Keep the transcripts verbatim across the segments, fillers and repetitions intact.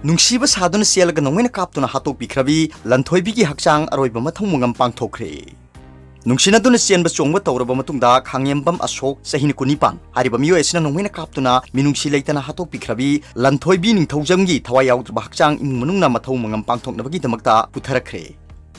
ꯅꯨꯡꯁꯤꯕ ꯁꯥꯗꯨꯅ ꯆꯦꯜꯂꯒ ꯅꯣꯡꯃꯩꯅ ꯀꯥꯞꯇꯨꯅ ꯍꯥꯠꯇꯣꯛꯄꯤꯈ꯭ꯔꯕꯤ ꯂꯟꯊꯣꯏꯕꯤꯒꯤ ꯍꯛꯆꯥꯡ ꯑꯔꯣꯏꯕ ꯃꯊꯧ ꯃꯉꯝ ꯄꯥꯡꯊꯣꯛꯈ꯭ꯔꯦ꯫ ꯅꯨꯡꯁꯤꯅꯗꯨꯅ ꯆꯦꯟꯕ ꯆꯣꯡꯕ ꯇꯧꯔꯕ ꯃꯇꯨꯡꯗ ꯈꯥꯡꯉꯦꯝꯕꯝ ꯑꯁꯣꯛ, ꯆꯍꯤ ꯀꯨꯟꯅꯤꯄꯥꯟ, ꯍꯥꯏꯔꯤꯕ ꯃꯤꯑꯣꯏ ꯑꯁꯤꯅ ꯅꯣꯡꯃꯩꯅ ꯀꯥꯞꯇꯨꯅ ꯃꯤꯅꯨꯡꯁꯤ ꯂꯩꯇꯅ ꯍꯥꯠꯇꯣꯛꯄꯤꯈ꯭ꯔꯕꯤ ꯂꯟꯊꯣꯏꯕꯤ ꯅꯤꯡꯊꯧꯖꯝꯒꯤ ꯊꯋꯥꯏ ꯌꯥꯎꯗ꯭ꯔꯕ ꯍꯛꯆꯥꯡ ꯏꯃꯨꯡ ꯃꯅꯨꯡꯅ ꯃꯊꯧ ꯃꯉꯝ ꯄꯥꯡꯊꯣꯛꯅꯕꯒꯤꯗꯃꯛꯇ ꯄꯨꯊꯔꯛꯈ꯭ꯔꯦ꯫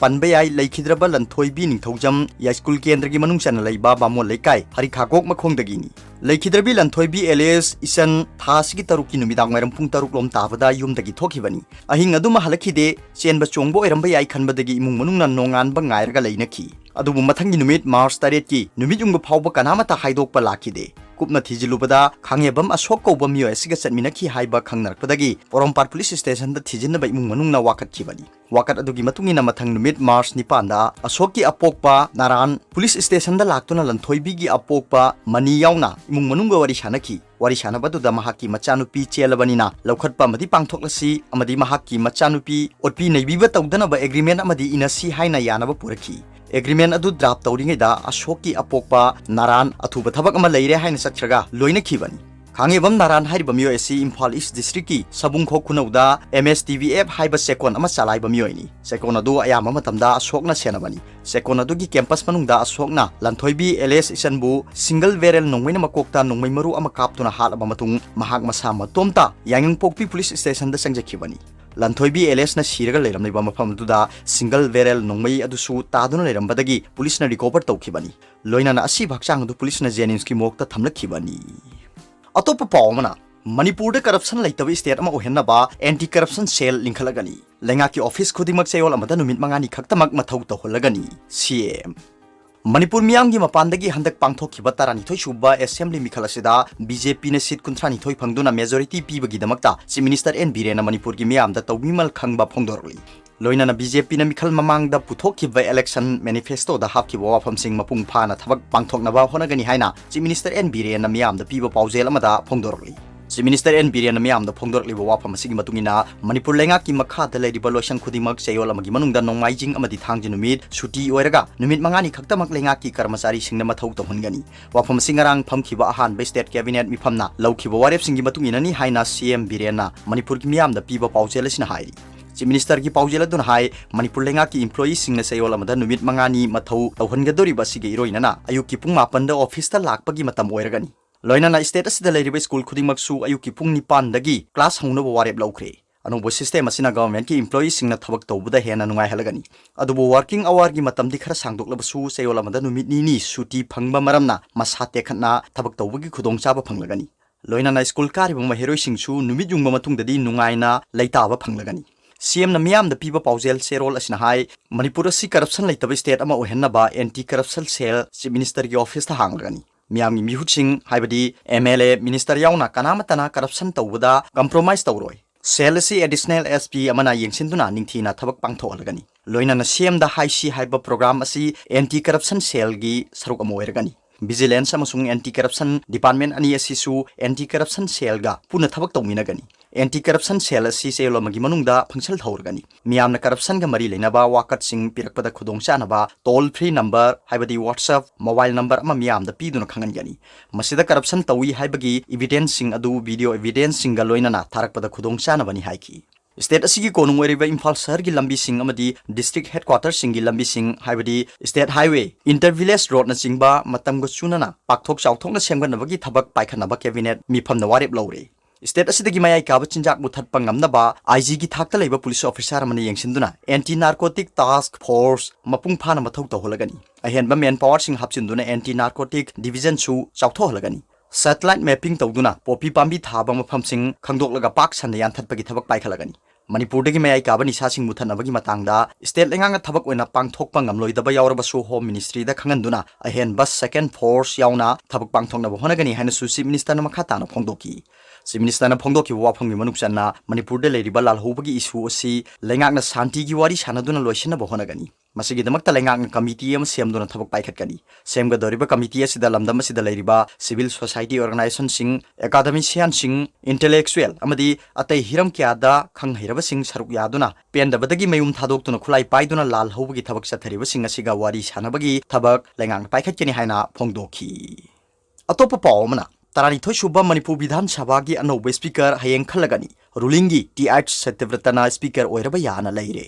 ꯄꯟꯕ ꯌꯥꯏ, ꯂꯩꯈꯤꯗ꯭ꯔꯕ ꯂꯟꯊꯣꯏꯕꯤ ꯅꯤꯡꯊꯧꯖꯝ ꯌꯥꯏꯁ꯭ꯀꯨꯜ ꯀꯦꯟꯗ꯭ꯔꯒꯤ ꯃꯅꯨꯡ ꯆꯟꯅ ꯂꯩꯕ ꯕꯥꯃꯣꯟ ꯂꯩꯀꯥꯏ, ꯍꯔꯤꯈꯥꯒꯣꯛ ꯃꯈꯣꯡꯗꯒꯤꯅꯤ꯫ ꯂꯩꯈꯤꯗ꯭ꯔꯕꯤ ꯂꯟꯊꯣꯏꯕꯤ ꯑꯦꯂꯤꯁ ꯏꯆꯟ ꯊꯥ ꯑꯁꯤꯒꯤ ꯇꯔꯨꯛꯀꯤ ꯅꯨꯃꯤꯗꯥꯡ ꯋꯥꯏꯔꯝ ꯄꯨꯡ ꯇꯔꯨꯛ ꯂꯣꯝ ꯇꯥꯕꯗ ꯌꯨꯝꯗꯒꯤ ꯊꯣꯛꯈꯤꯕꯅꯤ꯫ ꯑꯍꯤꯡ ꯑꯗꯨꯃ ꯍꯜꯂꯛꯈꯤꯗꯦ꯫ ꯆꯦꯟꯕ ꯆꯣꯡꯕ ꯑꯣꯏꯔꯝꯕ ꯌꯥꯏ ꯈꯟꯕꯗꯒꯤ ꯏꯃꯨꯡ ꯃꯅꯨꯡꯅ ꯅꯣꯡꯉꯥꯟꯕ ꯉꯥꯏꯔꯒ ꯂꯩꯅꯈꯤ꯫ ꯑꯗꯨꯕꯨ ꯃꯊꯪꯒꯤ ꯅꯨꯃꯤꯠ ꯃꯥꯔꯆ ꯇꯔꯦꯠꯀꯤ ꯅꯨꯃꯤꯠ ꯌꯨꯡꯕ ꯐꯥꯎꯕ ꯀꯅꯥꯃꯠꯇ ꯍꯥꯏꯗꯣꯛꯄ ꯂꯥꯛꯈꯤꯗꯦ꯫ ꯀꯨꯞꯅ ꯊꯤꯖꯤꯜꯂꯨꯕꯗ ꯈꯥꯡꯉꯦꯕꯝ ꯑꯁꯣꯛ ꯀꯧꯕ ꯃꯤꯑꯣꯏ ꯑꯁꯤꯒ ꯆꯠꯃꯤꯟꯅꯈꯤ ꯍꯥꯏꯕ ꯈꯪꯅꯔꯛꯄꯗꯒꯤ ꯄꯣꯔꯣꯝꯄꯥꯠ ꯄꯨꯂꯤꯁ ꯁ꯭ꯇꯦꯁꯟꯗ ꯊꯤꯖꯤꯟꯅꯕ ꯏꯃꯨꯡ ꯃꯅꯨꯡꯅ ꯋꯥꯀꯠꯈꯤꯕꯅꯤ꯫ ꯋꯥꯀꯠ ꯑꯗꯨꯒꯤ ꯃꯇꯨꯡ ꯏꯟꯅ ꯃꯊꯪ ꯅꯨꯃꯤꯠ ꯃꯥꯔꯆ ꯅꯤꯄꯥꯟꯗ ꯑꯁꯣꯛꯀꯤ ꯑꯄꯣꯛꯄ ꯅꯥꯔꯥꯟ ꯄꯨꯂꯤꯁ ꯁ꯭ꯇꯦꯁꯟꯗ ꯂꯥꯛꯇꯨꯅ ꯂꯟꯊꯣꯏꯕꯤꯒꯤ ꯑꯄꯣꯛꯄ ꯃꯅꯤ ꯌꯥꯎꯅ ꯏꯃꯨꯡ ꯃꯅꯨꯡꯒ ꯋꯥꯔꯤ ꯁꯥꯅꯈꯤ꯫ ꯋꯥꯔꯤ ꯁꯥꯅꯕꯗꯨꯗ ꯃꯍꯥꯛꯀꯤ ꯃꯆꯥꯅꯨꯄꯤ ꯆꯦꯜꯂꯕꯅꯤꯅ ꯂꯧꯈꯠꯄ ꯑꯃꯗꯤ ꯄꯥꯡꯊꯣꯛꯂꯁꯤ ꯑꯃꯗꯤ ꯃꯍꯥꯛꯀꯤ ꯃꯆꯥꯅꯨꯄꯤ ꯑꯣꯠꯄꯤ ꯅꯩꯕꯤꯕ ꯇꯧꯗꯅꯕ ꯑꯦꯒ꯭ꯔꯤꯃꯦꯟ ꯑꯃꯗꯤ ꯏꯅꯁꯤ ꯍꯥꯏꯅ ꯌꯥꯅꯕ ꯄꯨꯔꯛꯈꯤ꯫ ꯑꯦꯒ꯭ꯔꯤꯃꯦꯟ ꯑꯗꯨ ꯗ꯭ꯔꯥꯐ ꯇꯧꯔꯤꯉꯩꯗ ꯑꯁꯣꯛꯀꯤ ꯑꯄꯣꯛꯄ ꯅꯥꯔꯥꯟ ꯑꯊꯨꯕ ꯊꯕꯛ ꯑꯃ ꯂꯩꯔꯦ ꯍꯥꯏꯅ ꯆꯠꯈ꯭ꯔꯒ ꯂꯣꯏꯅꯈꯤꯕꯅꯤ꯫ ꯈꯥꯡꯉꯦꯕꯝ ꯅꯥꯔꯥꯟ ꯍꯥꯏꯔꯤꯕ ꯃꯤꯑꯣꯏ ꯑꯁꯤ ꯏꯝꯐꯥꯜ ꯏꯁ꯭ꯠ ꯗꯤꯁꯇ꯭ꯔꯤꯛꯀꯤ ꯁꯕꯨꯡꯈꯣꯛ ꯈꯨꯅꯧꯗ ꯑꯦꯝ ꯑꯦꯁ ꯇꯤ ꯚꯤ ꯑꯦꯐ ꯍꯥꯏꯕ ꯆꯦꯛꯀꯣꯟ ꯑꯃ ꯆꯂꯥꯏꯕ ꯃꯤꯑꯣꯏꯅꯤ꯫ ꯆꯦꯛꯀꯣꯟ ꯑꯗꯨ ꯑꯌꯥꯝꯕ ꯃꯇꯝꯗ ꯑꯁꯣꯛꯅ ꯁꯦꯟꯅꯕꯅꯤ꯫ ꯆꯦꯛꯀꯣꯟ ꯑꯗꯨꯒꯤ ꯀꯦꯝꯄꯁ ꯃꯅꯨꯡꯗ ꯑꯁꯣꯛꯅ ꯂꯟꯊꯣꯏꯕꯤ ꯑꯦꯂꯤꯁ ꯏꯆꯟꯕꯨ ꯁꯤꯡꯒꯜ ꯕꯦꯔꯦꯜ ꯅꯣꯡꯃꯩꯅ ꯃꯀꯣꯛꯇ ꯅꯣꯡꯃꯩ ꯃꯔꯨ ꯑꯃ ꯀꯥꯞꯇꯨꯅ ꯍꯥꯠꯂꯕ ꯃꯇꯨꯡ ꯃꯍꯥꯛ ꯃꯁꯥ ꯃꯇꯣꯝꯇ ꯌꯥꯏꯉꯪꯄꯣꯛꯄꯤ ꯄꯨꯂꯤꯁ ꯁ꯭ꯇꯦꯁꯟꯗ ꯆꯪꯖꯈꯤꯕꯅꯤ꯫ ꯂꯟꯊꯣꯏꯕꯤ ꯑꯦꯂꯤꯁꯅ ꯁꯤꯔꯒ ꯂꯩꯔꯝꯂꯤꯕ ꯃꯐꯝ ꯑꯗꯨꯗ ꯁꯤꯡꯒꯜ ꯕꯦꯔꯦꯜ ꯅꯣꯡꯃꯩ ꯑꯗꯨꯁꯨ ꯇꯥꯗꯨꯅ ꯂꯩꯔꯝꯕꯗꯒꯤ ꯄꯨꯂꯤꯁꯅ ꯔꯤꯀꯣꯚꯔ ꯇꯧꯈꯤꯕꯅꯤ꯫ ꯂꯣꯏꯅꯅ ꯑꯁꯤꯕ ꯍꯛꯆꯥꯡ ꯑꯗꯨ ꯄꯨꯂꯤꯁꯅ ꯖꯦꯅꯤꯝꯁꯀꯤ ꯃꯣꯔꯒꯇ ꯊꯝꯂꯛꯈꯤꯕꯅꯤ꯫ ꯑꯇꯣꯞꯄ ꯄꯥꯎ ꯑꯃꯅ, ꯃꯅꯤꯄꯨꯔꯗ ꯀꯔꯞꯁꯟ ꯂꯩꯇꯕ ꯁ꯭ꯇꯦꯠ ꯑꯃ ꯑꯣꯏꯍꯟꯅꯕ ꯑꯦꯟꯇꯤ ꯀꯔꯞꯁꯟ ꯁꯦꯜ ꯂꯤꯡꯈꯠꯂꯒꯅꯤ꯫ ꯂꯩꯉꯥꯛꯀꯤ ꯑꯣꯐꯤꯁ ꯈꯨꯗꯤꯡꯃꯛ ꯆꯌꯣꯜ ꯑꯃꯗ ꯅꯨꯃꯤꯠ ꯃꯉꯥꯅꯤ ꯈꯛꯇꯃꯛ ꯃꯊꯧ ꯇꯧꯍꯜꯂꯒꯅꯤ, ꯁꯤ ꯑꯦꯝ꯫ ꯃꯅꯤꯄꯨꯔ ꯃꯤꯌꯥꯝꯒꯤ ꯃꯄꯥꯟꯗꯒꯤ ꯍꯟꯗꯛ ꯄꯥꯡꯊꯣꯛꯈꯤꯕ ꯇꯔꯥꯅꯤꯊꯣꯏ ꯁꯨꯕ ꯑꯦꯁꯦꯝꯕ꯭ꯂꯤ ꯃꯤꯈꯜ ꯑꯁꯤꯗ ꯕꯤ ꯖꯦ ꯄꯤꯅ ꯁꯤꯠ ꯀꯨꯟꯊ꯭ꯔꯥꯅꯤꯊꯣꯏ ꯐꯪꯗꯨꯅ ꯃꯦꯖꯣꯔꯤꯇꯤ ꯄꯤꯕꯒꯤꯗꯃꯛꯇ ꯆꯤꯐ ꯃꯤꯅꯤꯁꯇꯔ ꯑꯦꯟ ꯕꯤꯔꯦꯟꯅ ꯃꯅꯤꯄꯨꯔꯒꯤ ꯃꯤꯌꯥꯝꯗ ꯇꯧꯕꯤꯃꯜ ꯈꯪꯕ ꯐꯣꯡꯗꯣꯔꯛꯂꯤ꯫ ꯂꯣꯏꯅꯅ ꯕꯤ ꯖꯦ ꯄꯤꯅ ꯃꯤꯈꯜ ꯃꯃꯥꯡꯗ ꯄꯨꯊꯣꯛꯈꯤꯕ ꯏꯂꯦꯛꯁꯟ ꯃꯦꯅꯤꯐꯦꯁꯇꯣꯗ ꯍꯥꯞꯈꯤꯕ ꯋꯥꯐꯝꯁꯤꯡ ꯃꯄꯨꯡ ꯐꯥꯅ ꯊꯕꯛ ꯄꯥꯡꯊꯣꯛꯅꯕ ꯍꯣꯠꯅꯒꯅꯤ ꯍꯥꯏꯅ ꯆꯤꯐ ꯃꯤꯅꯤꯁꯇꯔ ꯑꯦꯟ ꯕꯤꯔꯦꯟꯅ ꯃꯤꯌꯥꯝꯗ ꯄꯤꯕ ꯄꯥꯎꯖꯦꯜ ꯑꯃꯗ ꯐꯣꯡꯗꯣꯔꯛꯂꯤ꯫ Chief Minister N Birenna ꯃꯤꯌꯥꯝꯗ ꯐꯣꯡꯗꯣꯔꯛꯂꯤꯕ ꯋꯥꯐꯝ ꯑꯁꯤꯒꯤ ꯃꯇꯨꯡ ꯏꯟꯅ, ꯃꯅꯤꯄꯨꯔ ꯂꯩꯉꯥꯛꯀꯤ ꯃꯈꯥꯗ ꯂꯩꯔꯤꯕ ꯂꯣꯏꯁꯪ ꯈꯨꯗꯤꯡꯃꯛ ꯆꯌꯣꯜ ꯑꯃꯒꯤ ꯃꯅꯨꯡꯗ ꯅꯣꯡꯃꯥꯏꯖꯤꯡ ꯑꯃꯗꯤ ꯊꯥꯡꯖ ꯅꯨꯃꯤꯠ ꯁꯨꯇꯤ ꯑꯣꯏꯔꯒ, ꯅꯨꯃꯤꯠ ꯃꯉꯥꯅꯤ ꯈꯛꯇꯃꯛ ꯂꯩꯉꯥꯛꯀꯤ ꯀꯔꯃꯆꯥꯔꯤꯁꯤꯡꯅ ꯃꯊꯧ ꯇꯧꯍꯟꯒꯅꯤ꯫ ꯋꯥꯐꯝ ꯑꯁꯤ ꯉꯔꯥꯡ ꯐꯝꯈꯤꯕ ꯑꯍꯥꯟꯕ State Cabinet ꯃꯤꯐꯝꯅ ꯂꯧꯈꯤꯕ ꯋꯥꯔꯦꯞꯁꯤꯡꯒꯤ ꯃꯇꯨꯡ ꯏꯟꯅꯅꯤ ꯍꯥꯏꯅ C M ꯕꯤꯔꯦꯟꯅ ꯃꯅꯤꯄꯨꯔꯒꯤ ꯃꯤꯌꯥꯝꯗ ꯄꯤꯕ ꯄꯥꯎꯖꯦꯜ ꯑꯁꯤꯅ ꯍꯥꯏꯔꯤ꯫ Chief Ministerꯒꯤ ꯄꯥꯎꯖꯦꯜ ꯑꯗꯨꯅ ꯍꯥꯏ, ꯃꯅꯤꯄꯨꯔ ꯂꯩꯉꯥꯛꯀꯤ employeeꯁꯤꯡꯅ ꯆꯌꯣꯜ ꯑꯃꯗ ꯅꯨꯃꯤꯠ ꯃꯉꯥꯅꯤ ꯃꯊꯧ ꯇꯧꯍꯟꯒꯗꯧꯔꯤꯕ ꯑꯁꯤꯒ ꯏꯔꯣꯏꯅꯅ ꯑꯌꯨꯛꯀꯤ ꯄꯨꯡ ꯃꯥꯄꯟꯗ officeꯇ ꯂꯥꯛꯄꯒꯤ ꯃꯇꯝ ꯑꯣꯏꯔꯒꯅꯤ꯫ ꯂꯣꯏꯅꯅ state ꯑꯁꯤꯗ ꯂꯩꯔꯤꯕ school ꯈꯨꯗꯤꯡꯃꯛꯁꯨ ꯑꯌꯨꯛꯀꯤ ꯄꯨꯡ ꯅꯤꯄꯥꯟꯗꯒꯤ class ꯍꯧꯅꯕ ꯋꯥꯔꯦꯞ ꯂꯧꯈ꯭ꯔꯦ꯫ ꯑꯅꯧꯕ system ꯑꯁꯤꯅ governmentꯀꯤ employeeꯁꯤꯡꯅ ꯊꯕꯛ ꯇꯧꯕꯗ ꯍꯦꯟꯅ ꯅꯨꯡꯉꯥꯏꯍꯜꯂꯒꯅꯤ꯫ ꯑꯗꯨꯕꯨ working hourꯒꯤ ꯃꯇꯝꯗꯤ ꯈꯔ ꯁꯥꯡꯗꯣꯛꯂꯕꯁꯨ, ꯆꯌꯣꯜ ꯑꯃꯗ ꯅꯨꯃꯤꯠ ꯅꯤꯅꯤ ꯁꯨꯇꯤ ꯐꯪꯕ ꯃꯔꯝꯅ ꯃꯁꯥ ꯇꯦꯛꯈꯠꯅ ꯊꯕꯛ ꯇꯧꯕꯒꯤ ꯈꯨꯗꯣꯡꯆꯥꯕ ꯐꯪꯂꯒꯅꯤ꯫ ꯂꯣꯏꯅꯅ school ꯀꯥꯔꯤꯕ ꯃꯍꯩꯔꯣꯏꯁꯤꯡꯁꯨ ꯅꯨꯃꯤꯠ ꯌꯨꯡꯕ ꯃꯇꯨꯡꯗꯗꯤ ꯅꯨꯡꯉꯥꯏꯅ ꯂꯩꯇꯥꯕ ꯐꯪꯂꯒꯅꯤ꯫ C Mꯅ ꯃꯤꯌꯥꯝꯗ ꯄꯤꯕ ꯄꯥꯎꯖꯦꯜ ꯆꯦꯔꯣꯜ ꯑꯁꯤꯅ ꯍꯥꯏ, ꯃꯅꯤꯄꯨꯔ ꯑꯁꯤ corruption ꯂꯩꯇꯕ state ꯑꯃ ꯑꯣꯏꯍꯟꯅꯕ anti corruption cell Chief Ministerꯒꯤ officeꯇ ꯍꯥꯡꯂꯒꯅꯤ꯫ ꯃꯤꯌꯥꯝꯒꯤ ꯃꯤꯍꯨꯠꯁꯤꯡ, ꯍꯥꯏꯕꯗꯤ M L A, minister ꯌꯥꯎꯅ ꯀꯅꯥꯃꯠꯇꯅ corruption ꯇꯧꯕꯗ compromise ꯇꯧꯔꯣꯏ꯫ Cell ꯑꯁꯤ additional S P ꯑꯃꯅ ꯌꯦꯡꯁꯤꯟꯗꯨꯅ ꯅꯤꯡꯊꯤꯅ ꯊꯕꯛ ꯄꯥꯡꯊꯣꯛꯍꯜꯂꯒꯅꯤ꯫ ꯂꯣꯏꯅꯅ C Mꯗ ꯍꯥꯏꯁꯤ ꯍꯥꯏꯕ program ꯑꯁꯤ anti corruption cellꯒꯤ ꯁꯔꯨꯛ ꯑꯃ ꯑꯣꯏꯔꯒꯅꯤ꯫ Vigilance ꯑꯃꯁꯨꯡ anti corruption department ꯑꯅꯤ ꯑꯁꯤꯁꯨ anti corruption cellꯒ ꯄꯨꯟꯅ ꯊꯕꯛ ꯇꯧꯃꯤꯟꯅꯒꯅꯤ꯫ Anti corruption cell ꯑꯁꯤ ꯆꯌꯣꯜ ꯑꯃꯒꯤ ꯃꯅꯨꯡꯗ function ꯇꯧꯔꯒꯅꯤ꯫ ꯃꯤꯌꯥꯝꯅ corruptionꯒ ꯃꯔꯤ ꯂꯩꯅꯕ ꯋꯥꯀꯠꯁꯤꯡ ꯄꯤꯔꯛꯄꯗ ꯈꯨꯗꯣꯡꯆꯥꯅꯕ toll free number, ꯍꯥꯏꯕꯗꯤ WhatsApp, mobile number ꯑꯃ ꯃꯤꯌꯥꯝꯗ ꯄꯤꯗꯨꯅ ꯈꯪꯍꯟꯒꯅꯤ꯫ ꯃꯁꯤꯗ corruption ꯇꯧꯏ ꯍꯥꯏꯕꯒꯤ evidenceꯁꯤꯡ ꯑꯗꯨ video evidenceꯁꯤꯡꯒ ꯂꯣꯏꯅꯅ ꯊꯥꯔꯛꯄꯗ ꯈꯨꯗꯣꯡꯆꯥꯅꯕꯅꯤ ꯍꯥꯏꯈꯤ꯫ State ꯑꯁꯤꯒꯤ ꯀꯣꯅꯨꯡ ꯑꯣꯏꯔꯤꯕ ꯏꯝꯐꯥꯜ ꯁꯍꯔꯒꯤ ꯂꯝꯕꯤꯁꯤꯡ ꯑꯃꯗꯤ district headquarterꯁꯤꯡꯒꯤ ꯂꯝꯕꯤꯁꯤꯡ, ꯍꯥꯏꯕꯗꯤ state highway, inter village roadꯅꯆꯤꯡꯕ ꯃꯇꯝꯒ ꯆꯨꯅꯅ ꯄꯥꯛꯊꯣꯛ ꯆꯥꯎꯊꯣꯛꯅ ꯁꯦꯝꯒꯠꯅꯕꯒꯤ ꯊꯕꯛ ꯄꯥꯏꯈꯠꯅꯕ cabinet ꯃꯤꯐꯝꯅ ꯋꯥꯔꯦꯞ ꯂꯧꯔꯦ꯫ State ꯑꯁꯤꯗꯒꯤ ꯃꯌꯥꯏ ꯀꯥꯕ ꯆꯤꯟꯖꯥꯛ ꯃꯨꯊꯠꯄ ꯉꯝꯅꯕ I Gꯒꯤ ꯊꯥꯛꯇ ꯂꯩꯕ police officer ꯑꯃꯅ ꯌꯦꯡꯁꯤꯟꯗꯨꯅ anti narcotic task force ꯃꯄꯨꯡ ꯐꯥꯅ ꯃꯊꯧ ꯇꯧꯍꯜꯂꯒꯅꯤ꯫ ꯑꯍꯦꯟꯕ manpowerꯁꯤꯡ ꯍꯥꯞꯆꯤꯟꯗꯨꯅ anti narcotic divisionꯁꯨ ꯆꯥꯎꯊꯣꯛꯍꯜꯂꯒꯅꯤ꯫ Satellite mapping ꯇꯧꯗꯨꯅ ꯄꯣꯄꯤ ꯄꯥꯝꯕꯤ ꯊꯥꯕ ꯃꯐꯝꯁꯤꯡ ꯈꯪꯗꯣꯛꯂꯒ ꯄꯥꯛ ꯁꯟꯅ ꯌꯥꯟꯊꯠꯄꯒꯤ ꯊꯕꯛ ꯄꯥꯏꯈꯠꯂꯒꯅꯤ꯫ ꯃꯅꯤꯄꯨꯔꯗꯒꯤ ꯃꯌꯥꯏ ꯀꯥꯕ ꯅꯤꯁꯥꯁꯤꯡ ꯃꯨꯊꯠꯅꯕꯒꯤ ꯃꯇꯥꯡꯗ state ꯂꯩꯉꯥꯛꯅ ꯊꯕꯛ ꯑꯣꯏꯅ ꯄꯥꯡꯊꯣꯛꯄ ꯉꯝꯂꯣꯏꯗꯕ ꯌꯥꯎꯔꯕꯁꯨ Home Ministryꯗ ꯈꯪꯍꯟꯗꯨꯅ ꯑꯍꯦꯟꯕ second force ꯌꯥꯎꯅ ꯊꯕꯛ ꯄꯥꯡꯊꯣꯛꯅꯕ ꯍꯣꯠꯅꯒꯅꯤ ꯍꯥꯏꯅꯁꯨ Chief Ministerꯅ ꯃꯈꯥ ꯇꯥꯅ ꯐꯣꯡꯗꯣꯛꯈꯤ꯫ Chief Ministerꯅ ꯐꯣꯡꯗꯣꯛꯈꯤꯕ ꯋꯥꯐꯝꯒꯤ ꯃꯅꯨꯡ ꯆꯟꯅ ꯃꯅꯤꯄꯨꯔꯗ ꯂꯩꯔꯤꯕ ꯂꯥꯜꯍꯧꯕꯒꯤ issue ꯑꯁꯤ ꯂꯩꯉꯥꯛꯅ ꯁꯥꯟꯇꯤꯒꯤ ꯋꯥꯔꯤ ꯁꯥꯟꯅꯗꯨꯅ ꯂꯣꯏꯁꯤꯟꯅꯕ ꯍꯣꯠꯅꯒꯅꯤ꯫ ꯃꯁꯤꯒꯤꯗꯃꯛꯇ ꯂꯩꯉꯥꯛꯅ ꯀꯃꯤꯇꯤ ꯑꯃ ꯁꯦꯝꯗꯨꯅ ꯊꯕꯛ ꯄꯥꯏꯈꯠꯀꯅꯤ꯫ ꯁꯦꯝꯒꯗꯧꯔꯤꯕ ꯀꯃꯤꯇꯤ ꯑꯁꯤꯗ ꯂꯝꯗꯝ ꯑꯁꯤꯗ ꯂꯩꯔꯤꯕ civil society organizationꯁꯤꯡ, academicianꯁꯤꯡ, intellectual ꯑꯃꯗꯤ ꯑꯇꯩ ꯍꯤꯔꯝ ꯀꯌꯥꯗ ꯈꯪ ꯍꯩꯔꯕꯁꯤꯡ ꯁꯔꯨꯛ ꯌꯥꯗꯨꯅ ꯄꯦꯟꯗꯕꯗꯒꯤ ꯃꯌꯨꯝ ꯊꯥꯗꯣꯛꯇꯨꯅ ꯈꯨꯠꯂꯥꯏ ꯄꯥꯏꯗꯨꯅ ꯂꯥꯜ ꯍꯧꯕꯒꯤ ꯊꯕꯛ ꯆꯠꯊꯔꯤꯕꯁꯤꯡ ꯑꯁꯤꯒ ꯋꯥꯔꯤ ꯁꯥꯅꯕꯒꯤ ꯊꯕꯛ ꯂꯩꯉꯥꯛꯅ ꯄꯥꯏꯈꯠꯀꯅꯤ ꯍꯥꯏꯅ ꯐꯣꯡꯗꯣꯛꯈꯤ꯫ ꯑꯇꯣꯞꯄ ꯄꯥꯎ ꯑꯃꯅ, ꯇꯔꯥꯅꯤꯊꯣꯏ ꯁꯨꯕ ꯃꯅꯤꯄꯨꯔ ꯕꯤꯙꯥꯟ ꯁꯚꯥꯒꯤ ꯑꯅꯧꯕ speaker ꯍꯌꯦꯡ ꯈꯜꯂꯒꯅꯤ꯫ Rulingꯒꯤ ꯇꯤ ꯑꯩꯆ ꯁꯇ꯭ꯌꯕ꯭ꯔꯇꯅ speaker ꯑꯣꯏꯔꯕ ꯌꯥꯅ ꯂꯩꯔꯦ꯫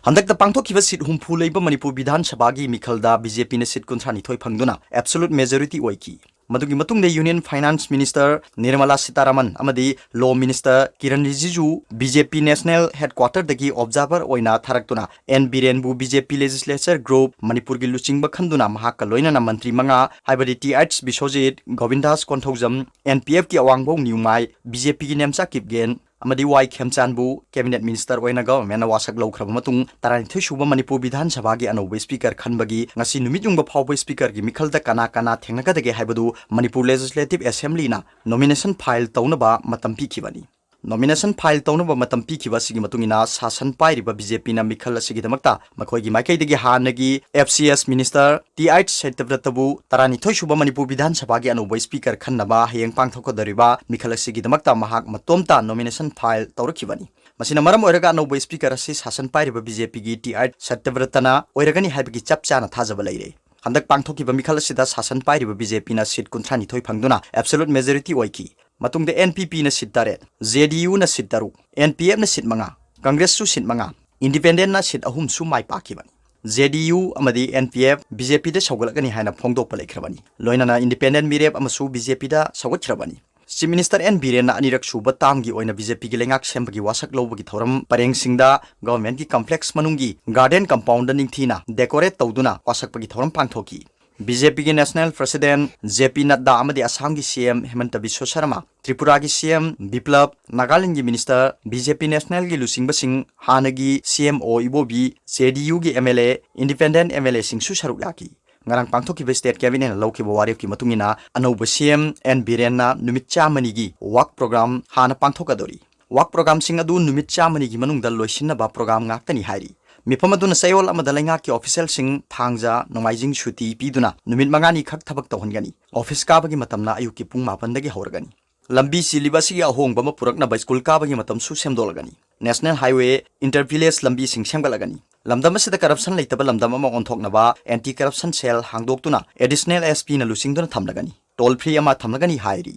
ꯍꯟꯗꯛꯇ ꯄꯥꯡꯊꯣꯛꯈꯤꯕ ꯁꯤꯠ ꯍꯨꯝꯐꯨ ꯂꯩꯕ ꯃꯅꯤꯄꯨꯔ ꯕꯤꯙꯥꯟ ꯁꯚꯥꯒꯤ ꯃꯤꯈꯜꯗ ꯕꯤ ꯖꯦ ꯄꯤꯅ ꯁꯤꯠ ꯀꯨꯟꯊ꯭ꯔꯥ ꯅꯤꯊꯣꯏ ꯐꯪꯗꯨꯅ absolute majority ꯑꯣꯏꯈꯤ꯫ ꯃꯗꯨꯒꯤ ꯃꯇꯨꯡꯗ Union Finance Minister Nirmala Sitharaman ꯑꯃꯗꯤ Law Minister Kiren Rijiju B J P National Headquarterꯗꯒꯤ observer ꯑꯣꯏꯅ ꯊꯥꯔꯛꯇꯨꯅ ꯑꯦꯟ ꯕꯤꯔꯦꯟꯕꯨ B J P Legislature Group ꯃꯅꯤꯄꯨꯔꯒꯤ ꯂꯨꯆꯤꯡꯕ ꯈꯟꯗꯨꯅ ꯃꯍꯥꯛꯀ ꯂꯣꯏꯅꯅ ꯃꯟꯇ꯭ꯔꯤ ꯃꯉꯥ, ꯍꯥꯏꯕꯗꯤ T H Biswajit, Govindas Konthoujam, N P ꯑꯦꯐꯀꯤ ꯑꯋꯥꯡꯕꯧ ꯅ꯭ꯌꯨꯃꯥꯏ, ꯕꯤ ꯖꯦ ꯄꯤꯒꯤ ꯅꯦꯝꯆꯥ ꯀꯤꯞꯒꯦꯟ ꯑꯃꯗꯤ ꯋꯥꯏ ꯈꯦꯝꯆꯥꯟꯕꯨ Cabinet Minister ꯑꯣꯏꯅ governmentꯅ ꯋꯥꯁꯛ ꯂꯧꯈ꯭ꯔꯕ ꯃꯇꯨꯡ, ꯇꯔꯥꯅꯤꯊꯣꯏ ꯁꯨꯕ ꯃꯅꯤꯄꯨꯔ ꯕꯤꯙꯥꯟ ꯁꯚꯥꯒꯤ ꯑꯅꯧꯕ speaker ꯈꯟꯕꯒꯤ ꯉꯁꯤ ꯅꯨꯃꯤꯠ ꯌꯨꯡꯕ ꯐꯥꯎꯕ speakerꯒꯤ ꯃꯤꯈꯜꯗ ꯀꯅꯥ ꯀꯅꯥ ꯊꯦꯡꯅꯒꯗꯒꯦ ꯍꯥꯏꯕꯗꯨ ꯃꯅꯤꯄꯨꯔ Legislative Assemblyꯅ nomination file ꯇꯧꯅꯕ ꯃꯇꯝ ꯄꯤꯈꯤꯕꯅꯤ꯫ Nomination file ꯇꯧꯅꯕ ꯃꯇꯝ ꯄꯤꯈꯤꯕ ꯑꯁꯤꯒꯤ ꯃꯇꯨꯡ ꯏꯟꯅ ꯁꯥꯁꯟ ꯄꯥꯏꯔꯤꯕ ꯕꯤ ꯖꯦ ꯄꯤꯅ ꯃꯤꯈꯜ ꯑꯁꯤꯒꯤꯗꯃꯛꯇ ꯃꯈꯣꯏꯒꯤ ꯃꯥꯏꯀꯩꯗꯒꯤ ꯍꯥꯟꯅꯒꯤ F C S Minister T H ꯁꯇ꯭ꯌꯕ꯭ꯔꯇꯕꯨ ꯇꯔꯥꯅꯤꯊꯣꯏ ꯁꯨꯕ ꯃꯅꯤꯄꯨꯔ ꯕꯤꯙꯥꯟ ꯁꯚꯥꯒꯤ ꯑꯅꯧꯕ speaker ꯈꯟꯅꯕ ꯍꯌꯦꯡ ꯄꯥꯡꯊꯣꯛꯀꯗꯧꯔꯤꯕ ꯃꯤꯈꯜ ꯑꯁꯤꯒꯤꯗꯃꯛꯇ ꯃꯍꯥꯛ ꯃꯇꯣꯝꯇ nomination file ꯇꯧꯔꯛꯈꯤꯕꯅꯤ꯫ ꯃꯁꯤꯅ ꯃꯔꯝ ꯑꯣꯏꯔꯒ ꯑꯅꯧꯕ speaker ꯑꯁꯤ ꯁꯥꯁꯟ ꯄꯥꯏꯔꯤꯕ ꯕꯤ ꯖꯦ ꯄꯤꯒꯤ ꯇꯤ ꯑꯩꯆ ꯁꯇ꯭ꯌꯕ꯭ꯔꯇꯅ ꯑꯣꯏꯔꯒꯅꯤ ꯍꯥꯏꯕꯒꯤ ꯆꯞ ꯆꯥꯅ ꯊꯥꯖꯕ ꯂꯩꯔꯦ꯫ ꯍꯟꯗꯛ ꯄꯥꯡꯊꯣꯛꯈꯤꯕ ꯃꯤꯈꯜ ꯑꯁꯤꯗ ꯁꯥꯁꯟ ꯄꯥꯏꯔꯤꯕ ꯕꯤ ꯖꯦ ꯄꯤꯅ ꯁꯤꯠ ꯀꯨꯟꯊ꯭ꯔꯥ ꯅꯤꯊꯣꯏ ꯐꯪꯗꯨꯅ absolute majority ꯑꯣꯏꯈꯤ꯫ ꯃꯇꯨꯡꯗ ꯑꯦꯟ ꯄꯤ ꯄꯤꯅ ꯁꯤꯠ ꯇꯔꯦꯠ, ꯖꯦ ꯗꯤ ꯌꯨꯅ ꯁꯤꯠ ꯇꯔꯨꯛ, ꯑꯦꯟ ꯄꯤ ꯑꯦꯐꯅ ꯁꯤꯠ ꯃꯉꯥ, ꯀꯪꯒ꯭ꯔꯦꯁꯁꯨ ꯁꯤꯠ ꯃꯉꯥ, Independentꯅ ꯁꯤꯠ ꯑꯍꯨꯝꯁꯨ ꯃꯥꯏ ꯄꯥꯛꯈꯤꯕꯅꯤ꯫ ꯖꯦ ꯗꯤ ꯌꯨ ꯑꯃꯗꯤ and P F B J ꯄꯤꯗ ꯁꯧꯒꯠꯂꯛꯀꯅꯤ ꯍꯥꯏꯅ ꯐꯣꯡꯗꯣꯛꯄ ꯂꯩꯈ꯭ꯔꯕꯅꯤ꯫ ꯂꯣꯏꯅꯅ Independent ꯃꯤꯔꯦꯞ ꯑꯃꯁꯨ ꯕꯤ ꯖꯦ ꯄꯤꯗ ꯁꯧꯒꯠꯈ꯭ꯔꯕꯅꯤ꯫ Chief Minister ꯑꯦꯟ ꯕꯤꯔꯦꯟꯅ ꯑꯅꯤꯔꯛ ꯁꯨꯕ termꯒꯤ ꯑꯣꯏꯅ ꯕꯤ ꯖꯦ ꯄꯤꯒꯤ ꯂꯩꯉꯥꯛ ꯁꯦꯝꯕꯒꯤ ꯋꯥꯁꯛ ꯂꯧꯕꯒꯤ ꯊꯧꯔꯝ ꯄꯔꯦꯡꯁꯤꯡꯗ governmentꯀꯤ complex ꯃꯅꯨꯡꯒꯤ garden compoundꯗ ꯅꯤꯡꯊꯤꯅ decorate ꯇꯧꯗꯨꯅ ꯋꯥꯁꯛꯄꯒꯤ ꯊꯧꯔꯝ ꯄꯥꯡꯊꯣꯛꯈꯤ꯫ ꯕꯤ ꯖꯦ ꯄꯤꯒꯤ National President ꯖꯦ ꯄꯤ ꯅꯗ꯭ꯗꯥ ꯑꯃꯗꯤ ꯑꯁꯥꯝꯒꯤ ꯁꯤ ꯑꯦꯝ ꯍꯤꯃꯟꯇ ꯕꯤꯁ꯭ꯋ ꯁꯔꯃ, ꯇ꯭ꯔꯤꯄꯨꯔꯥꯒꯤ ꯁꯤ ꯑꯦꯝ ꯕꯤꯄ꯭ꯂꯕ, ꯅꯥꯒꯥꯂꯦꯟꯗꯒꯤ Minister, ꯕꯤ ꯖꯦ ꯄꯤ Nationalꯒꯤ ꯂꯨꯆꯤꯡꯕꯁꯤꯡ, ꯍꯥꯟꯅꯒꯤ C M O Ibobi, J D ꯌꯨꯒꯤ M L A, Independent M L ꯑꯦꯁꯤꯡꯁꯨ ꯁꯔꯨꯛ ꯌꯥꯈꯤ꯫ ꯉꯔꯥꯡ ꯄꯥꯡꯊꯣꯛꯈꯤꯕ State Cabinetꯅ ꯂꯧꯈꯤꯕ ꯋꯥꯔꯦꯞꯀꯤ ꯃꯇꯨꯡ ꯏꯟꯅ ꯑꯅꯧꯕ ꯁꯤ ꯑꯦꯝ ꯑꯦꯟ ꯕꯤꯔꯦꯟꯅ ꯅꯨꯃꯤꯠ ꯆꯥꯝꯃꯅꯤꯒꯤ work program ꯍꯥꯟꯅ ꯄꯥꯡꯊꯣꯛꯀꯗꯧꯔꯤ꯫ Work programꯁꯤꯡ ꯑꯗꯨ ꯅꯨꯃꯤꯠ ꯆꯥꯝꯃꯅꯤꯒꯤ ꯃꯅꯨꯡꯗ ꯂꯣꯏꯁꯤꯟꯅꯕ program ꯉꯥꯛꯇꯅꯤ ꯍꯥꯏꯔꯤ꯫ ꯃꯤꯐꯝ ꯑꯗꯨꯅ ꯆꯌꯣꯜ ꯑꯃꯗ ꯂꯩꯉꯥꯛꯀꯤ ꯑꯣꯐꯤꯁꯤꯌꯦꯜꯁꯤꯡ ꯊꯥꯡꯖ, ꯅꯣꯡꯃꯥꯏꯖꯤꯡ ꯁꯨꯇꯤ ꯄꯤꯗꯨꯅ ꯅꯨꯃꯤꯠ ꯃꯉꯥꯅꯤ ꯈꯛ ꯊꯕꯛ ꯇꯧꯍꯟꯒꯅꯤ꯫ ꯑꯣꯐꯤꯁ ꯀꯥꯕꯒꯤ ꯃꯇꯝꯅ ꯑꯌꯨꯛꯀꯤ ꯄꯨꯡ ꯃꯥꯄꯟꯗꯒꯤ ꯍꯧꯔꯒꯅꯤ꯫ ꯂꯝꯕꯤ ꯆꯤꯜꯂꯤꯕ ꯑꯁꯤꯒꯤ ꯑꯍꯣꯡꯕ ꯑꯃ ꯄꯨꯔꯛꯅꯕ ꯁ꯭ꯀꯨꯜ ꯀꯥꯕꯒꯤ ꯃꯇꯝꯁꯨ ꯁꯦꯝꯗꯣꯛꯂꯒꯅꯤ꯫ ꯅꯦꯁꯅꯦꯜ ꯍꯥꯏꯋꯦ, ꯏꯟꯇꯔ ꯚꯤꯂꯦꯖ ꯂꯝꯕꯤꯁꯤꯡ ꯁꯦꯝꯒꯠꯂꯒꯅꯤ꯫ ꯂꯝꯗꯝ ꯑꯁꯤꯗ ꯀꯔꯞꯁꯟ ꯂꯩꯇꯕ ꯂꯝꯗꯝ ꯑꯃ ꯑꯣꯟꯊꯣꯛꯅꯕ ꯑꯦꯟꯇꯤ ꯀꯔꯞꯁꯟ ꯁꯦꯜ ꯍꯥꯡꯗꯣꯛꯇꯨꯅ ꯑꯦꯗꯤꯁꯅꯦꯜ ꯑꯦꯁ ꯄꯤꯅ ꯂꯨꯆꯤꯡꯗꯨꯅ ꯊꯝꯂꯒꯅꯤ꯫ ꯇꯣꯜ ꯐ꯭ꯔꯤ ꯑꯃ ꯊꯝꯂꯒꯅꯤ ꯍꯥꯏꯔꯤ꯫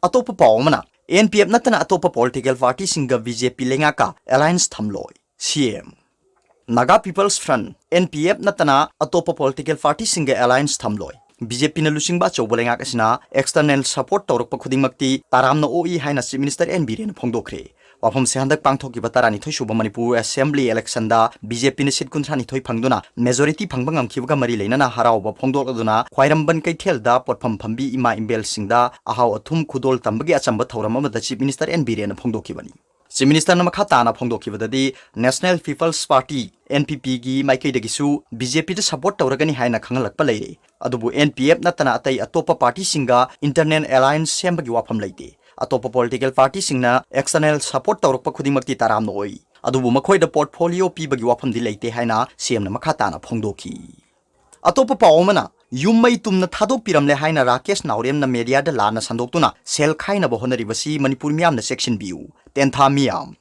ꯑꯇꯣꯞꯄ ꯄꯥꯎ ꯑꯃꯅ, ꯑꯦꯟ ꯄꯤ ꯑꯦꯐ ꯅꯠꯇꯅ ꯑꯇꯣꯞꯄ ꯄꯣꯂꯤꯇꯤꯀꯦꯜ ꯄꯥꯔꯇꯤꯁꯤꯡꯒ ꯕꯤ ꯖꯦ ꯄꯤ ꯂꯩꯉꯥꯛꯀ ꯑꯦꯂꯥꯏꯟꯁ ꯊꯝꯂꯣꯏ, C M. Naga people's front, N P F ꯅꯠꯇꯅ ꯑꯇꯣꯞꯄ ꯄꯣꯂꯤꯇꯤꯀꯦꯜ ꯄꯥꯔꯇꯤꯁꯤꯡꯒ ꯑꯦꯂꯥꯏꯟꯁ ꯊꯝꯂꯣꯏ꯫ ꯕꯤ ꯖꯦ ꯄꯤꯅ ꯂꯨꯆꯤꯡꯕ ꯑꯆꯧꯕ ꯂꯩꯉꯥꯛ ꯑꯁꯤꯅ ꯑꯦꯛꯁꯇꯔꯅꯦꯜ ꯁꯄꯣꯔꯠ ꯇꯧꯔꯛꯄ ꯈꯨꯗꯤꯡꯃꯛꯇꯤ ꯇꯔꯥꯝꯅ ꯑꯣꯛꯏ ꯍꯥꯏꯅ ꯆꯤꯐ ꯃꯤꯅꯤꯁꯇꯔ ꯑꯦꯟ ꯕꯤꯔꯦꯟꯅ ꯐꯣꯡꯗꯣꯛꯈ꯭ꯔꯦ꯫ ꯋꯥꯐꯝꯁꯦ ꯍꯟꯗꯛ ꯄꯥꯡꯊꯣꯛꯈꯤꯕ ꯇꯔꯥꯅꯤꯊꯣꯏ ꯁꯨꯕ ꯃꯅꯤꯄꯨꯔ ꯑꯦꯁꯦꯝꯕ꯭ꯂꯤ ꯏꯂꯦꯛꯁꯟꯗ ꯕꯤ ꯖꯦ ꯄꯤꯅ ꯁꯤꯠ ꯀꯨꯟꯊ꯭ꯔꯥ ꯅꯤꯊꯣꯏ ꯐꯪꯗꯨꯅ ꯃꯦꯖꯣꯔꯤꯇꯤ ꯐꯪꯕ ꯉꯝꯈꯤꯕꯒ ꯃꯔꯤ ꯂꯩꯅꯅ ꯍꯔꯥꯎꯕ ꯐꯣꯡꯗꯣꯛꯂꯗꯨꯅ ꯈ꯭ꯋꯥꯏꯔꯝꯕꯟ ꯀꯩꯊꯦꯜꯗ ꯄꯣꯠꯐꯝ ꯐꯝꯕꯤ ꯏꯃꯥ ꯏꯕꯦꯜꯁꯤꯡꯗ ꯑꯍꯥꯎ ꯑꯊꯨꯝ ꯈꯨꯗꯣꯜ ꯇꯝꯕꯒꯤ ꯑꯆꯝꯕ ꯊꯧꯔꯝ ꯑꯃꯗ ꯆꯤꯐ ꯃꯤꯅꯤꯁꯇꯔ ꯑꯦꯟ ꯕꯤꯔꯦꯟꯅ ꯐꯣꯡꯗꯣꯛꯈꯤꯕꯅꯤ꯫ ꯆꯤꯐ ꯃꯤꯅꯤꯁꯇꯔꯅ ꯃꯈꯥ ꯇꯥꯅ ꯐꯣꯡꯗꯣꯛꯈꯤꯕꯗꯗꯤ, national people's party, N P ꯄꯤꯒꯤ ꯃꯥꯏꯀꯩꯗꯒꯤꯁꯨ ꯕꯤ ꯖꯦ ꯄꯤꯗ ꯁꯄꯣꯔꯠ ꯇꯧꯔꯒꯅꯤ ꯍꯥꯏꯅ ꯈꯪꯍꯜꯂꯛꯄ ꯂꯩꯔꯦ꯫ ꯑꯗꯨꯕꯨ ꯑꯦꯟ ꯄꯤ ꯑꯦꯐ ꯅꯠꯇꯅ ꯑꯇꯩ ꯑꯇꯣꯞꯄ ꯄꯥꯔꯇꯤꯁꯤꯡꯒ ꯏꯟꯇꯔꯅꯦꯜ ꯑꯦꯂꯥꯏꯟꯁ ꯁꯦꯝꯕꯒꯤ ꯋꯥꯐꯝ ꯂꯩꯇꯦ꯫ ꯑꯇꯣꯞꯄ ꯄꯣꯂꯤꯇꯤꯀꯦꯜ ꯄꯥꯔꯇꯤꯁꯤꯡꯅ ꯑꯦꯛꯁꯇꯔꯅꯦꯜ ꯁꯄꯣꯔꯠ ꯇꯧꯔꯛꯄ ꯈꯨꯗꯤꯡꯃꯛꯇꯤ ꯇꯔꯥꯝꯅ ꯑꯣꯏ, ꯑꯗꯨꯕꯨ ꯃꯈꯣꯏꯗ ꯄꯣꯔꯠꯐꯣꯂꯤꯑꯣ ꯄꯤꯕꯒꯤ ꯋꯥꯐꯝꯗꯤ ꯂꯩꯇꯦ ꯍꯥꯏꯅ ꯁꯤ ꯑꯦꯝꯅ ꯃꯈꯥ ꯇꯥꯅ ꯐꯣꯡꯗꯣꯛꯈꯤ꯫ ꯑꯇꯣꯞꯄ ꯄꯥꯎ ꯑꯃꯅ, ꯌꯨꯝ ꯃꯩ ꯇꯨꯝꯅ ꯊꯥꯗꯣꯛꯄꯤꯔꯝꯂꯦ ꯍꯥꯏꯅ ꯔꯥꯀꯦꯁ ꯅꯥꯎꯔꯦꯝꯅ ꯃꯦꯗꯤꯌꯥꯗ ꯂꯥꯟꯅ ꯁꯟꯗꯣꯛꯇꯨꯅ ꯁꯦꯜ ꯈꯥꯏꯅꯕ ꯍꯣꯠꯅꯔꯤꯕꯁꯤ ꯃꯅꯤꯄꯨꯔ ꯃꯤꯌꯥꯝꯅ ꯆꯦꯛꯁꯤꯟꯕꯤꯌꯨ꯫ ꯇꯦꯟꯊꯥ ꯃꯤꯌꯥꯝ꯫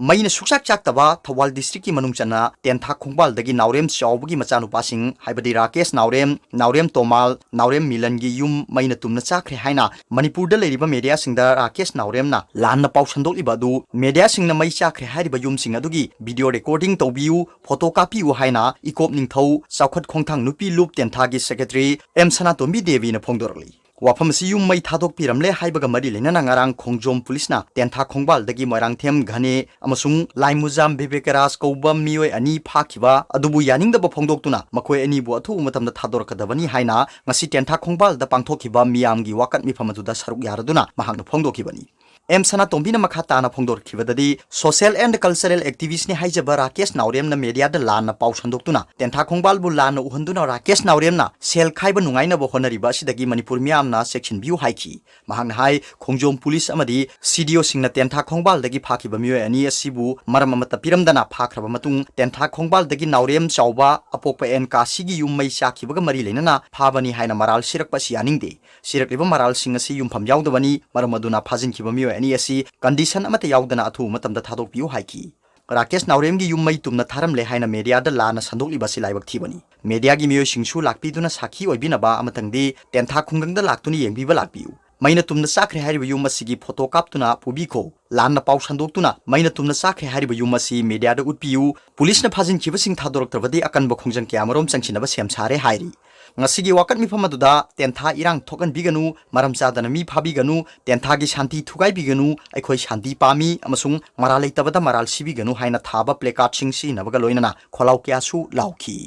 ꯃꯩꯅ ꯁꯨꯛꯆꯥꯛ ꯆꯥꯛꯇꯕ ꯊꯧꯕꯥꯜ ꯗꯤꯁꯇ꯭ꯔꯤꯛꯀꯤ ꯃꯅꯨꯡ ꯆꯟꯅ ꯇꯦꯟꯊꯥ ꯈꯣꯡꯕꯥꯜꯗꯒꯤ ꯅꯥꯎꯔꯦꯝ ꯆꯥꯎꯕꯒꯤ ꯃꯆꯥꯅꯨꯄꯥꯁꯤꯡ, ꯍꯥꯏꯕꯗꯤ ꯔꯥꯀꯦꯁ ꯅꯥꯎꯔꯦꯝ, ꯅꯥꯎꯔꯦꯝ ꯇꯣꯃꯥꯜ, ꯅꯥꯎꯔꯦꯝ ꯃꯤꯂꯟꯒꯤ ꯌꯨꯝ ꯃꯩꯅ ꯇꯨꯝꯅ ꯆꯥꯛꯈ꯭ꯔꯦ ꯍꯥꯏꯅ ꯃꯅꯤꯄꯨꯔꯗ ꯂꯩꯔꯤꯕ ꯃꯦꯗꯤꯌꯥꯁꯤꯡꯗ ꯔꯥꯀꯦꯁ ꯅꯥꯎꯔꯦꯝꯅ ꯂꯥꯟꯅ ꯄꯥꯎ ꯁꯟꯗꯣꯛꯂꯤꯕ ꯑꯗꯨ, ꯃꯦꯗꯤꯌꯥꯁꯤꯡꯅ ꯃꯩ ꯆꯥꯛꯈ꯭ꯔꯦ ꯍꯥꯏꯔꯤꯕ ꯌꯨꯝꯁꯤꯡ ꯑꯗꯨꯒꯤ ꯚꯤꯗꯤꯑꯣ ꯔꯦꯀꯣꯔꯗꯤꯡ ꯇꯧꯕꯤꯌꯨ, ꯐꯣꯇꯣ ꯀꯥꯞꯄꯤꯌꯨ ꯍꯥꯏꯅ ꯏꯀꯣꯞ ꯅꯤꯡꯊꯧ ꯆꯥꯎꯈꯠ ꯈꯣꯡꯊꯥꯡ ꯅꯨꯄꯤ ꯂꯨꯞ ꯇꯦꯟꯊꯥꯒꯤ ꯁꯦꯀ꯭ꯔꯦꯇꯔꯤ ꯑꯦꯝ ꯁꯅꯥꯇꯣꯝꯕꯤ ꯗꯦꯕꯤꯅ ꯐꯣꯡꯗꯣꯔꯛꯂꯤ꯫ ꯋꯥꯐꯝ ꯑꯁꯤ ꯌꯨꯝ ꯃꯩ ꯊꯥꯗꯣꯛꯄꯤꯔꯝꯂꯦ ꯍꯥꯏꯕꯒ ꯃꯔꯤ ꯂꯩꯅꯅ ꯉꯔꯥꯡ ꯈꯣꯡꯖꯣꯝ ꯄꯨꯂꯤꯁꯅ ꯇꯦꯟꯊꯥ ꯈꯣꯡꯕꯥꯜꯗꯒꯤ ꯃꯣꯏꯔꯥꯡꯊꯦꯝ ꯘꯅꯦ ꯑꯃꯁꯨꯡ ꯂꯥꯏꯃꯨꯖꯥꯝ ꯕꯤꯕꯦꯀꯔꯥꯖ ꯀꯧꯕ ꯃꯤꯑꯣꯏ ꯑꯅꯤ ꯐꯥꯈꯤꯕ ꯑꯗꯨꯕꯨ ꯌꯥꯅꯤꯡꯗꯕ ꯐꯣꯡꯗꯣꯛꯇꯨꯅ ꯃꯈꯣꯏ ꯑꯅꯤꯕꯨ ꯑꯊꯨꯕ ꯃꯇꯝꯗ ꯊꯥꯗꯣꯔꯛꯀꯗꯕꯅꯤ ꯍꯥꯏꯅ ꯉꯁꯤ ꯇꯦꯟꯊꯥ ꯈꯣꯡꯕꯥꯜꯗ ꯄꯥꯡꯊꯣꯛꯈꯤꯕ ꯃꯤꯌꯥꯝꯒꯤ ꯋꯥꯀꯠ ꯃꯤꯐꯝ ꯑꯗꯨꯗ ꯁꯔꯨꯛ ꯌꯥꯔꯗꯨꯅ ꯃꯍꯥꯛꯅ ꯐꯣꯡꯗꯣꯛꯈꯤꯕꯅꯤ꯫ ꯑꯦꯝ ꯁꯅꯥꯇꯣꯝꯕꯤꯅ ꯃꯈꯥ ꯇꯥꯅ ꯐꯣꯡꯗꯣꯔꯛꯈꯤꯕꯗꯗꯤ, social and cultural activistꯅꯤ ꯍꯥꯏꯖꯕ ꯔꯥꯀꯦꯁ ꯅꯥꯎꯔꯦꯝꯅ mediaꯗ ꯂꯥꯟꯅ ꯄꯥꯎ ꯁꯟꯗꯣꯛꯇꯨꯅ ꯇꯦꯟꯊꯥ ꯈꯣꯡꯕꯥꯜꯕꯨ ꯂꯥꯟꯅ ꯎꯍꯟꯗꯨꯅ ꯔꯥꯀꯦꯁ ꯅꯥꯎꯔꯦꯝꯅ ꯁꯦꯜ ꯈꯥꯏꯕ ꯅꯨꯡꯉꯥꯏꯅꯕ ꯍꯣꯠꯅꯔꯤꯕ ꯑꯁꯤꯗꯒꯤ ꯃꯅꯤꯄꯨꯔ ꯃꯤꯌꯥꯝꯅ ꯆꯦꯛꯁꯤꯟꯕꯤꯌꯨ ꯍꯥꯏꯈꯤ꯫ ꯃꯍꯥꯛꯅ ꯍꯥꯏ, ꯈꯣꯡꯖꯣꯝ ꯄꯨꯂꯤꯁ ꯑꯃꯗꯤ CDOꯁꯤꯡꯅ ꯇꯦꯟꯊꯥ ꯈꯣꯡꯕꯥꯜꯗꯒꯤ ꯐꯥꯈꯤꯕ ꯃꯤꯑꯣꯏ ꯑꯅꯤ ꯑꯁꯤꯕꯨ ꯃꯔꯝ ꯑꯃꯠꯇ ꯄꯤꯔꯝꯗꯅ ꯐꯥꯈ꯭ꯔꯕ ꯃꯇꯨꯡ, ꯇꯦꯟꯊꯥ ꯈꯣꯡꯕꯥꯜꯗꯒꯤ ꯅꯥꯎꯔꯦꯝ ꯆꯥꯎꯕ ꯑꯄꯣꯛꯄ ꯑꯦꯟ ꯀꯥꯁꯤꯒꯤ ꯌꯨꯝ ꯃꯩ ꯆꯥꯛꯈꯤꯕꯒ ꯃꯔꯤ ꯂꯩꯅꯅ ꯐꯥꯕꯅꯤ ꯍꯥꯏꯅ ꯃꯔꯥꯜ ꯁꯤꯔꯛꯄ ꯑꯁꯤ ꯌꯥꯅꯤꯡꯗꯦ꯫ ꯁꯤꯔꯛꯂꯤꯕ ꯃꯔꯥꯜꯁꯤꯡ ꯑꯁꯤ ꯌꯨꯝꯐꯝ ꯌꯥꯎꯗꯕꯅꯤ, ꯃꯔꯝ ꯑꯗꯨꯅ ꯐꯥꯖꯤꯟꯈꯤꯕ ꯃꯤꯑꯣꯏ ꯑꯅꯤ ꯑꯁꯤ condition ꯑꯃꯠꯇ ꯌꯥꯎꯗꯅ ꯑꯊꯨꯕ ꯃꯇꯝꯗ ꯊꯥꯗꯣꯛꯄꯤꯌꯨ ꯍꯥꯏꯈꯤ꯫ ꯔꯥꯀꯦꯁ ꯅꯥꯎꯔꯦꯝꯒꯤ ꯌꯨꯝ ꯃꯩ ꯇꯨꯝꯅ ꯊꯥꯔꯝꯂꯦ ꯍꯥꯏꯅ mediaꯗ ꯂꯥꯟꯅ ꯁꯟꯗꯣꯛꯂꯤꯕ ꯑꯁꯤ ꯂꯥꯏꯕꯛ ꯊꯤꯕꯅꯤ꯫ Mediaꯒꯤ ꯃꯤꯑꯣꯏꯁꯤꯡꯁꯨ ꯂꯥꯛꯄꯤꯗꯨꯅ ꯁꯥꯈꯤ ꯑꯣꯏꯕꯤꯅꯕ ꯑꯃꯇꯪꯗꯤ ꯇꯦꯟꯊꯥ ꯈꯨꯡꯒꯪꯗ ꯂꯥꯛꯇꯨꯅ ꯌꯦꯡꯕꯤꯕ ꯂꯥꯛꯄꯤꯌꯨ꯫ ꯃꯩꯅ ꯇꯨꯝꯅ ꯆꯥꯈ꯭ꯔꯦ ꯍꯥꯏꯔꯤꯕ ꯌꯨꯝ ꯑꯁꯤꯒꯤ photo ꯀꯥꯞꯇꯨꯅ ꯄꯨꯕꯤꯈꯣ꯫ ꯂꯥꯟꯅ ꯄꯥꯎ ꯁꯟꯗꯣꯛꯇꯨꯅ ꯃꯩꯅ ꯇꯨꯝꯅ ꯆꯥꯈ꯭ꯔꯦ ꯍꯥꯏꯔꯤꯕ ꯌꯨꯝ ꯑꯁꯤ mediaꯗ ꯎꯠꯄꯤꯌꯨ꯫ ꯄꯨꯂꯤꯁꯅ ꯐꯥꯖꯤꯟꯈꯤꯕꯁꯤꯡ ꯊꯥꯗꯣꯔꯛꯇ꯭ꯔꯕꯗꯤ ꯑꯀꯟꯕ ꯈꯣꯡꯖꯪ ꯀꯌꯥꯃꯔꯨꯝ ꯆꯪꯁꯤꯟꯅꯕ ꯁꯦꯝ ꯁꯥꯔꯦ ꯍꯥꯏꯔꯤ꯫ ꯉꯁꯤꯒꯤ ꯋꯥꯀꯠ ꯃꯤꯐꯝ ꯑꯗꯨꯗ ꯇꯦꯟꯊꯥ ꯏꯔꯥꯡ ꯊꯣꯛꯍꯟꯕꯤꯒꯅꯨ, ꯃꯔꯝ ꯆꯥꯗꯅ ꯃꯤ ꯐꯥꯕꯤꯒꯅꯨ, ꯇꯦꯟꯊꯥꯒꯤ ꯁꯥꯟꯇꯤ ꯊꯨꯒꯥꯏꯕꯤꯒꯅꯨ, ꯑꯩꯈꯣꯏ ꯁꯥꯟꯇꯤ ꯄꯥꯝꯃꯤ ꯑꯃꯁꯨꯡ ꯃꯔꯥꯜ ꯂꯩꯇꯕꯗ ꯃꯔꯥꯜ ꯁꯤꯕꯤꯒꯅꯨ ꯍꯥꯏꯅ ꯊꯥꯕ placardꯁꯤꯡ ꯁꯤꯖꯤꯟꯅꯕꯒ ꯂꯣꯏꯅꯅ ꯈꯣꯜꯂꯥꯎ ꯀꯌꯥꯁꯨ ꯂꯥꯎꯈꯤ꯫